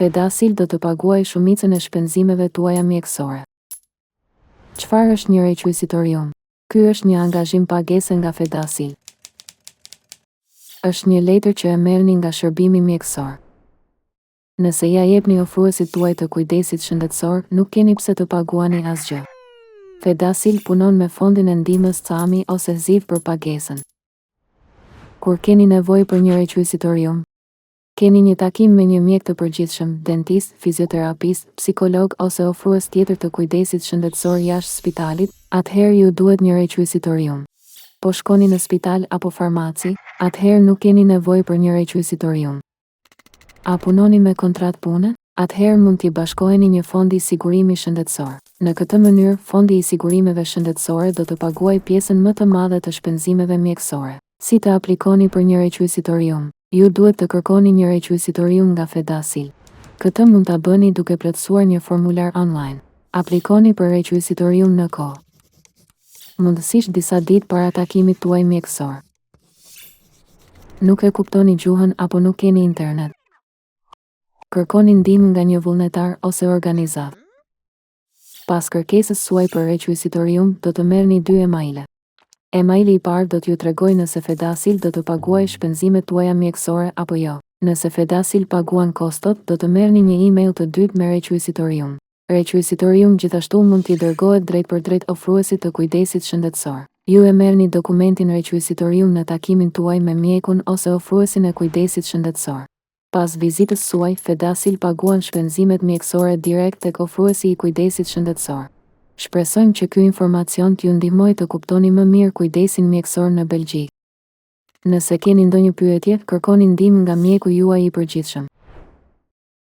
Fedasil do të paguajë shumicën e shpenzimeve tuaja mjekësore. Çfarë është një requisitorium? Ky është një angazhim pagese nga Fedasil. Është një letër që e merrni nga shërbimi mjekësor. Nëse ia jepni ofruesit tuaj të kujdesit shëndetësor, nuk keni pse të paguani asgjë. Fedasil punon me fondin e ndihmës CAMI ose ZIV për pagesën. Kur keni nevojë për një requisitorium, keni një takim me një mjek të përgjithshëm, dentist, fizioterapist, psikolog ose ofrues tjetër të kujdesit shëndetësor jashtë spitalit, atëherë ju duhet një requisitorium. Po shkoni në spital apo farmaci, atëherë nuk keni nevojë për një requisitorium. A punoni me kontratë pune? Atëherë mund t'i bashkoheni një fondi sigurimi shëndetësor. Në këtë mënyrë, fondi i sigurimeve shëndetësore do të paguajë pjesën më të madhe të shpenzimeve mjekësore. Si të aplikoni për një requisitorium? Ju duhet të kërkoni një requisitorium nga Fedasil. Këtë mund ta bëni duke plotësuar një formular online. Aplikoni për requisitorium në kohë. Mundësisht disa ditë para takimit tuaj mjekësor. Nuk e kuptoni gjuhën apo nuk keni internet. Kërkoni ndihmë nga një vullnetar ose organizatë. Pas kërkesës suaj për requisitorium, do të merrni dy emaile. Emaili i parë do t'ju tregojë nëse Fedasil do të paguajë shpenzimet tuaja mjekësore apo jo. Nëse Fedasil paguan kostot, do të merrni një email të dytë me requisitorium. Requisitorium gjithashtu mund t'i dërgohet drejtpërdrejt ofruesit të kujdesit shëndetësor. Ju e merrni dokumentin requisitorium në takimin tuaj me mjekun ose ofruesin e kujdesit shëndetësor. Pas vizitës suaj, Fedasil paguan shpenzimet mjekësore direkt tek ofruesi i kujdesit shëndetësor. Shpresojmë që ky informacion t'ju ndihmojë të kuptoni më mirë kujdesin mjekësor në Belgjikë. Nëse keni ndonjë pyetje, kërkoni ndihmë nga mjeku juaj i përgjithshëm.